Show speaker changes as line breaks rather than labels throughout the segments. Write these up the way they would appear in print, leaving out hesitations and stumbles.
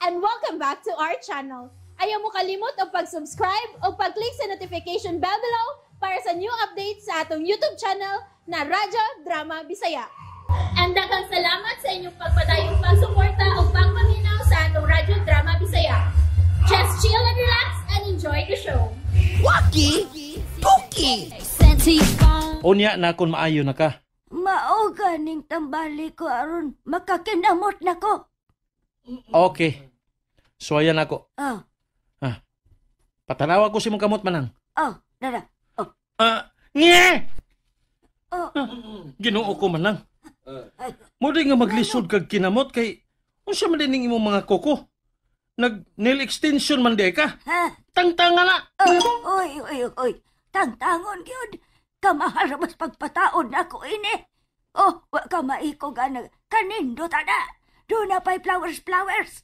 And welcome back to our channel. Ayaw mo kalimot og pag-subscribe o pag-click sa notification bell below para sa new updates sa atong YouTube channel na Radyo Drama Bisaya. And daghang salamat sa inyong pagpadayong pagsuporta o pagpaminaw sa atong Radyo Drama Bisaya. Just chill and relax and enjoy the show.
Waki! Tuki!
Unya na kung maayo na ka.
Mao ganing tambali ko aron makakinamot na ko.
Okay. So ayan ako.
Oh.
Ah. Patanawa ko si mong kamot manang.
Oh, dara. Oh.
Nye!
Oh.
Ginoo ko manang. Mo di nga maglisod kag kinamot kay unsa man din imong mga koko? Nag nail extension man di ka.
Ha?
Tangtanga na.
Oh, oy, oy, oy. Tangtangon gyud. Kamahal ra mas pagpataon nako ini. Oh, wa ka maiko gana. Kanindo ta na. Do na pa'y flowers, flowers.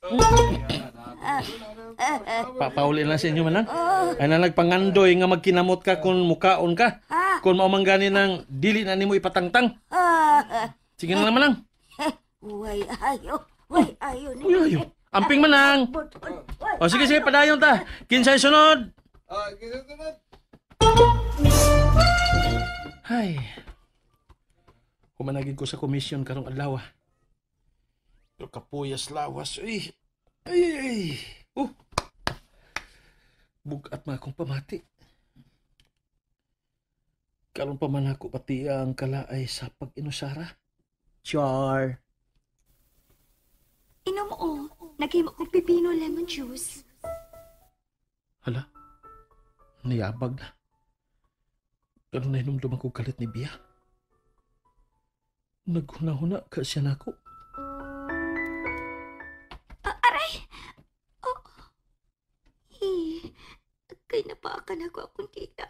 Papauli na sa inyo manang. Ay na nagpangandoy nga magkinamot ka kung mukaon ka. Kung mao man gani nang dili na nimo ipatangtang. Sige na naman lang.
Way ayo, way ayo ni.
Uy, ayo. Amping manang. O sige, sige, padayon ta. Kinsay sunod. Ay. Humanagin ko sa komisyon karong adlaw. Pero kapuyas lawas. Ay, ay, ay. Oh. Bugat man akong pamati. Karon pa man ako pati ang kalaay sa pag-inusara. Char.
Inom o. Naghimo kong pipino lemon juice.
Hala. Niyabag na. Karon na hinumdum akong kalit ni Bia. Naghuna-huna ka siya nako.
Aray! Oh. Eh, kay napaakan ako akong tita.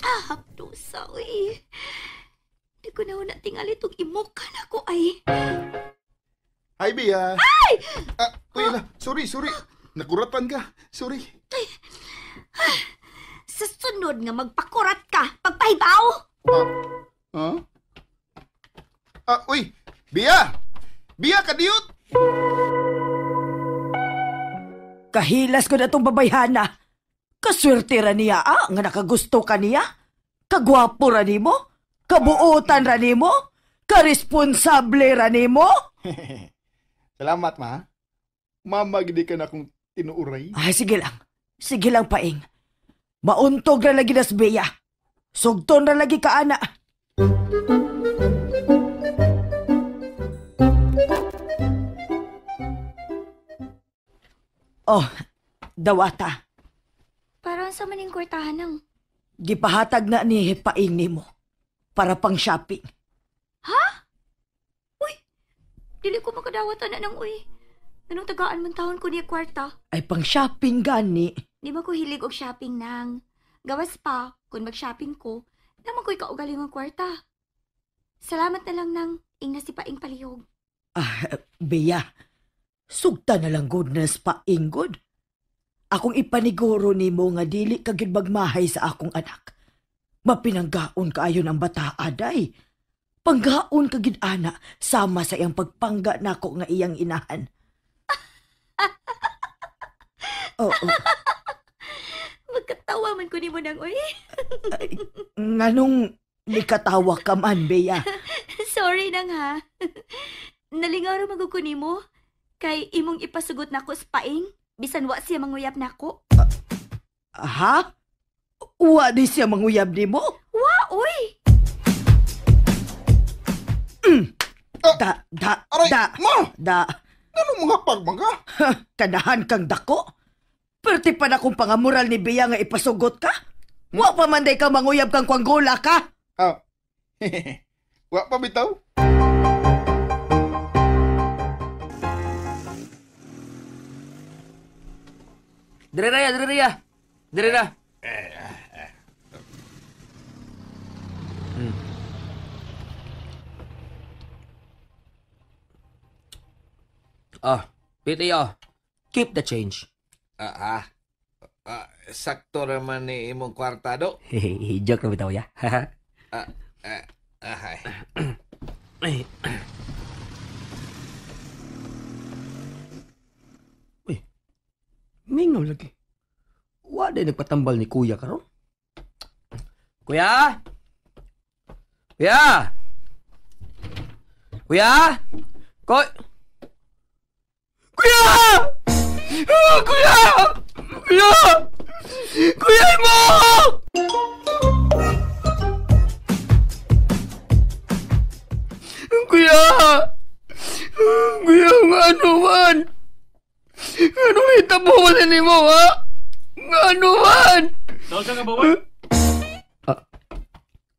Ah, hapdosa, uy. Di ko na una tingali itong imukan ako ay.
Hi, Bia.
Ay!
Ah, uy, ala. Sorry, sorry. Nakuratan ka. Sorry.
Ay. Ah, sa sunod nga magpakurat ka, pagpahibaw!
Ah? Ah, uy! Bia! Bia, kadiyot!
Kahilas ko na itong babayhana. Kaswerte ra niya, ah, nga nakagusto ka niya. Kagwapo ra nimo. Kabuotan ra nimo. Karesponsable ra nimo.
Salamat, ma. Mama, gidi ka na akong tinuuray.
Ay, sige lang. Sige lang, Paing. Mauntog ra lagi nas Bea. Sugton ra lagi ka, ana. Oh, dawata.
Para sa maning kwartahan nang?
Gipahatag na ni Paing nimo para pang shopping.
Ha? Uy, dili ko makadawat ana nang uy. Anong tagaan man taon ko niya kwarta?
Ay pang shopping gani.
Di ba ko hilig og shopping nang? Gawas pa, kung mag-shopping ko, naman ko'y kaugaling ang kwarta. Salamat na lang nang ingna si Paing palihog.
Ah, Bea, sugta na lang goodness Paing good. Akong ipaniguro nimo nga dili ka gyud magmahay sa akong anak. Mapinanggaon kaayo ng bata aday. Panggaon ka gyud ana sama sa iyang pagpangga nako nga iyang inahan. Oo. Oh, oh.
Magkatawa man ko nimo nang oy.
Nganong nikatawa ka man, Bea?
Sorry nang ha. Nalingaw ra magud ko nimo kay imong ipasugot nako sa Paing bisan wa siya manguyab nako.
Ha? Wa di siya manguyab nimo?
Wa oy.
Da da
aray,
da.
Ma!
Da.
Ano mga pagmangga?
Kanahan kang dako. Perti pa na kung pangamural ni Bea nga ipasugot ka. Wa pa man day ka manguyab kang kwanggola ka.
Ah. Wa pa bitaw?
Dire ra ya, dire ra ya. Dire ra. Ah, PTO. Keep the change.
Sakto raman ni imong kwarta do.
Hehehe, joke na bitaw ya.
Ay.
Ay. Mingaw lagi. Wa day nagpatambal ni kuya karon. Kuya? Kuya? Kuya? Kuya? Kuya! Kuya! Kuya! Kuya mo! Kuya! Kuya, ano man? Ano hitabo man nimo, ha? Ano man?
Saan ka ba, boy?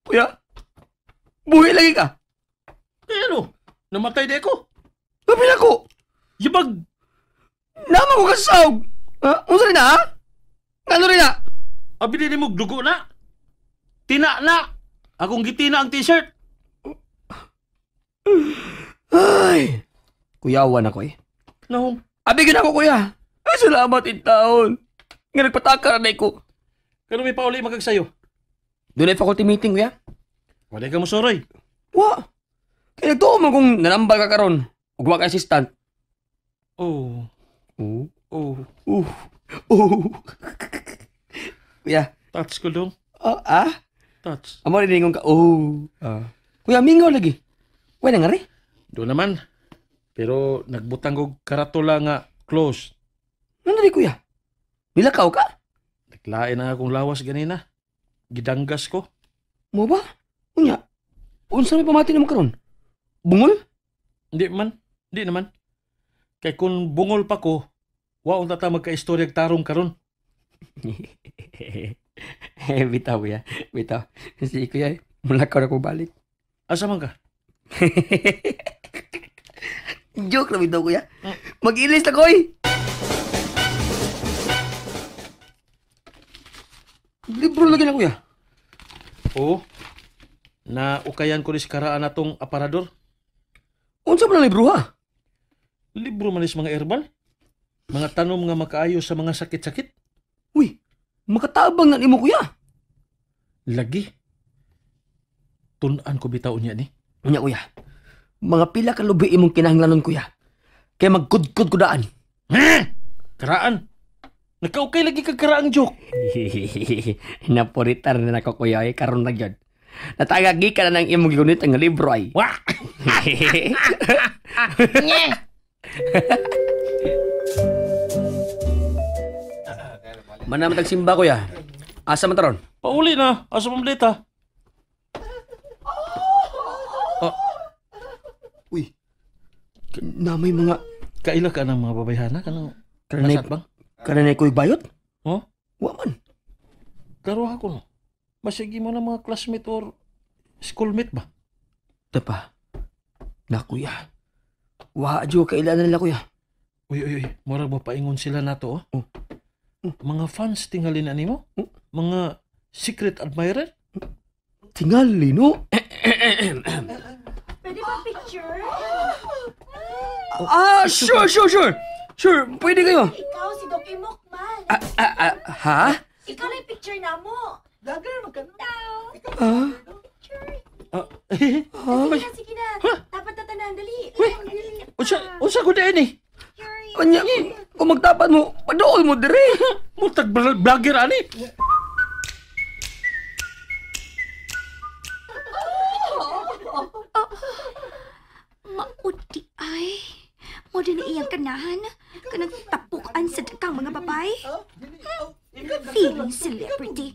Kuya? Buhi lagi ka?
Eh ano? Namatay di ako.
Kapil ako!
Yabag!
Nama ko kasawg! Ha? Unsa rin na, ha? Ano rin na?
Abi din mo, dugo na! Tina na! Akong gitina ang t-shirt!
Ay! Kuyawan ako eh.
Nahong?
Abi gina ako, kuya! Ay, salamat in taon! Nga nagpatakar na ko.
Kano may pauli magagsayo?
Doon ay faculty meeting, kuya.
Wala ka mo soroy.
Wa! Kaya nagtuo mo kung nanambal ka karon. Ug wa ka assistant.
Oh.
Oh.
Oh.
Oh. Oh. Kuya.
Touch ko dong.
Oh, ah?
Touch.
Amo rin ingon ka. Oh. Kuya, mingaw lagi. Wala nga rin.
Doon naman. Pero nagbutang og karatula nga close.
Ano rin, kuya? Nilakaw ka?
Naglain na akong lawas ganina. Gidanggas ko.
Mo ba? Unya, unsa may pamati nimo karon? Bungol?
Hindi man. Hindi naman. Kay kung bungol pa ko, wa unta ta magka-istoryag tarong karon.
Bitaw, kuya. Bitaw. Si kuya, mulakaw na ko balik.
Asa man ka?
Joke na bitaw, kuya. Mag-ilis na koy! Libro lagi na, kuya.
Oo. Na ukayan ko ris karaan natong aparador.
Unsa man ang libro, ha?
Libro man is mga herbal. Mga tanom nga makaayo sa mga sakit-sakit.
Uy, makatabang na nimo, kuya.
Lagi. Tun-an ko bitaw niya ni.
Unya, kuya. Mga pila ka lubi imong kinahanglanon, kuya. Kaya magkudkod ko daan.
Karaan. Nagkaukay lagi kag karaang joke.
Napuritar na nako, kuya. Ay, karon na gyud. Natagagi ka na ng imong gigunit ang libro ay.
Wah!
Manamit ang simba, kuya. Asa man taron?
Pauli na. Asa man balita? Oh.
Uy. Na may mga...
Kaila ka ng mga babayhana? Kanang...
Kananay... Kananay ko'y bayot?
Oh?
Wa man.
Karuha ko no. Masigi mo na mga classmate or schoolmate ba?
Tapa. Na, kuya. Wa, jo, kailan nila, kuya.
Uy, uy, uy. Murag mapaingon sila nato, oh.
Oh. Oh.
Mga fans tingalin na nimo?
Oh.
Mga secret admirer?
Tingali, no?
Pwede ba picture?
Ah, sure, sure, sure. Sure, pwede kayo.
Ikaw si Doc Imok man.
Ha?
Ikaw na yung picture na mo.
Ah?
Sige na, sige na. Dapat tatanan, dali.
Uy, unsa ko din eh.
Anya, kung magtapat mo, padool mo dire.
Mutag vlogger ani.
Mauti ay. Mo din iyang kanahan. Kanang tapukan sa dakang mga babae. Feeling celebrity.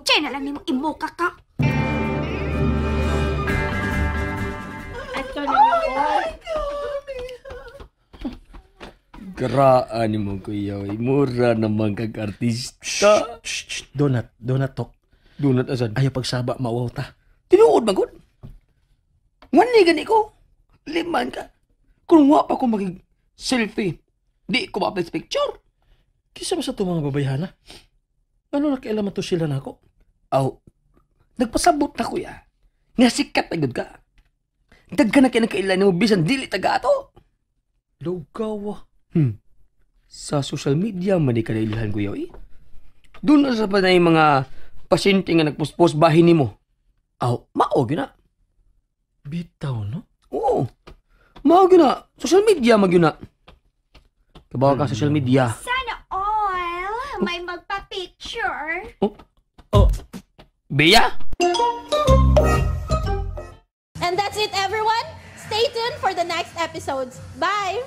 Diyan na lang nimo imuka ka.
Karaan ni mo, kuya. Mura naman kag artista.
Shh, donut, donut talk.
Donut asan?
Ayaw pagsaba, mauwaw ta.
Tinuod man gud. Wani gani ko. Liman ka. Kung wa pa ko magig selfie, di ko ma-upload picture.
Kisa ba sa itong mga babayhana? Ano na kailaman to sila nako?
Aw, nagpasabot na, kuya. Nga sikat na gud ka. Dagka na kinakailan mo bisan dili taga ato.
Lugaw.
Sa social media man di ka nailhan, kuya. Eh. Doon na sa pa na yung mga pasyente nga nagpuspos bahin nimo. Aw, mao gyud na.
Bitaw, no?
Oo. Mao gyud na. Social media man gyud na. Kabaw ka social media.
sir.
Oh. Bea?
And that's it, everyone. Stay tuned for the next episodes. Bye!